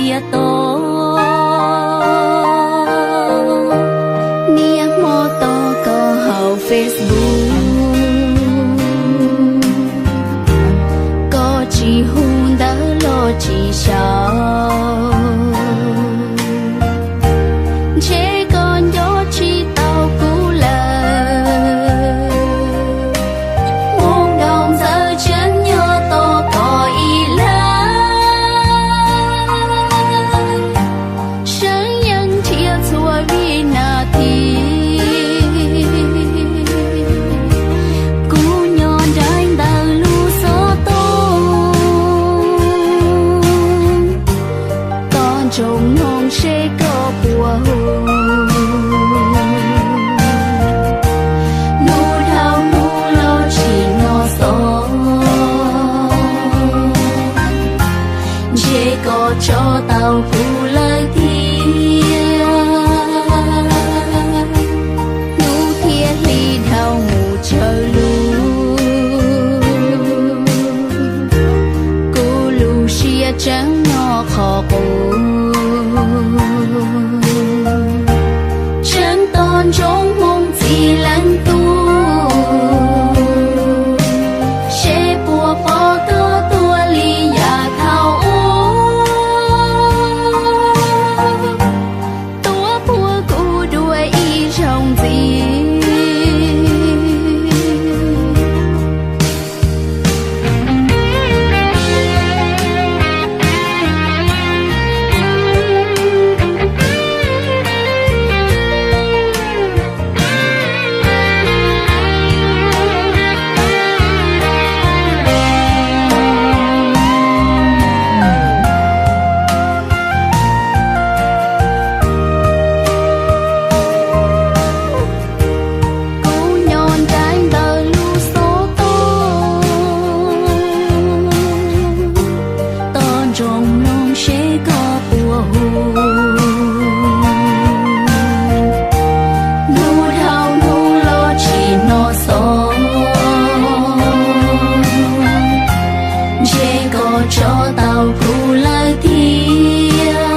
thiab tod. Niaj hmo tos koj hauv Facebook, koj tsis hu ntawv los tsis xyaum, ntshe koj nco tsis tau kuv lawm. Hmoov nkaus ntxawm tseem nyob tos koj ib leeg, seev yeej nrhiav txhua vib nas this. Kuv nyob nraim ntawm lub xov tooj, tos ntsoov mloog seb koj puas hu. Hnub dhau hnub los tsis hnov xov, ntshe koj tso tau kuv lawm thiab. Hnub thiab hli dhau mus tsawg lub, kuv lub siab tseem nyob qhov qub. Tseem tos ntsoov hmoov txij leej tub, seb puas pom koj tuaj li yav thaum ub, tuaj puag kuv dua ib zaug ntxiv. Kuv nyob nraim ntawm lub xov tooj, tos ntsoov mloog seb koj puas hu. Hnub dhau hnub los tsis hnov xov, ntshe koj tso tau kuv lawm thiab.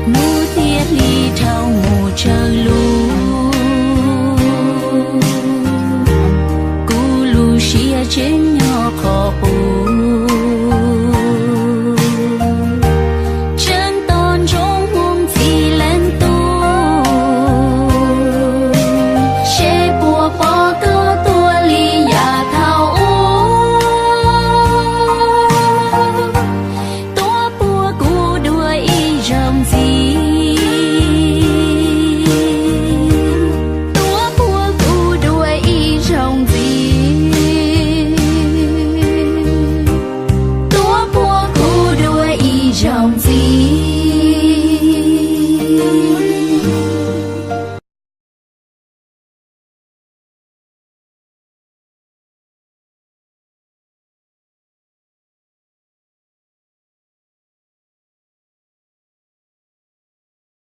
Hnub thiab hli dhau mus tsawg lub, kuv lub siab tseem nyob qhov qub.